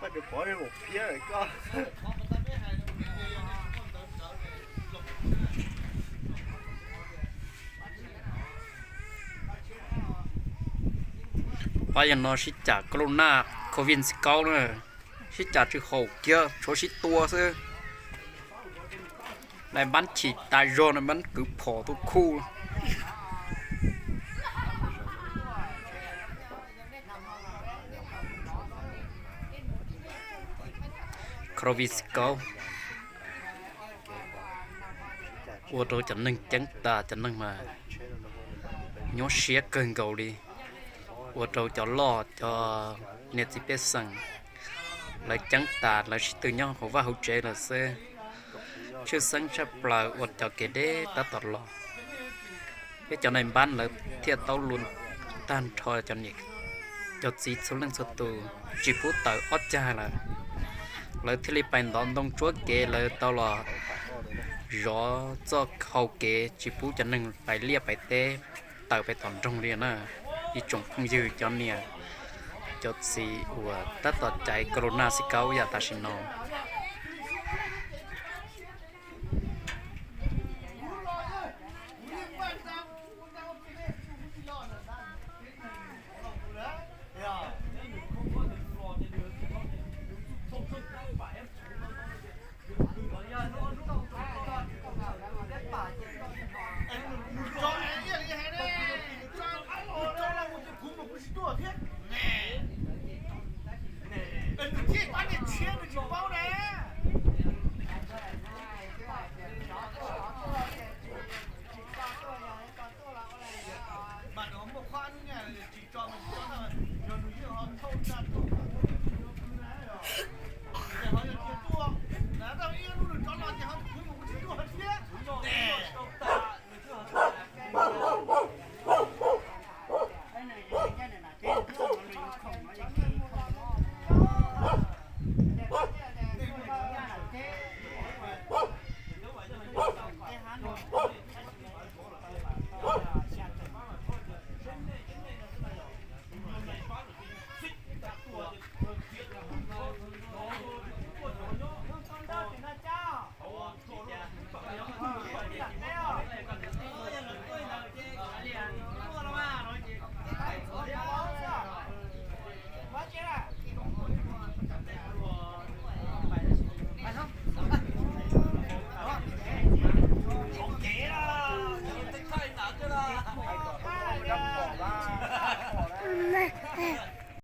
Pab yog no sib cam kab lus naj covid kaub na, sib cam tsis haum kiag, tshuav sib tua xwb. Nais npab chim tas zog, nais npab kwv phom tuaj khuj. Covid kaub ua rau cov neeg ceeb tas, cov neeg mas nyuaj siab kawg nkaus li. Ua rau cov loj, cov niam txiv pej xeem lawv ceeb tas, lawv sib tw nyob hauv vaj hauv tsev lawm xwb. Tshwj xeeb tshaj plaws ua cov kev deb tab tom los, peb cov nais npab lawv thiaj tau luag tag nrho, cov txiv txhua leej txhua tus tsis pub tawm ob cag lawm. Lawv thiaj li pais ntov ntoo tsuab kev, lawv tau los zov txoj hau kev tsis pub cov neeg pais liaj pais teb, tawm pais tom nroog li na. Ib tsoom phooj ywg, cov niam cov txiv uas tab tom caiv kab lus naj covid kaub yam tam sim no,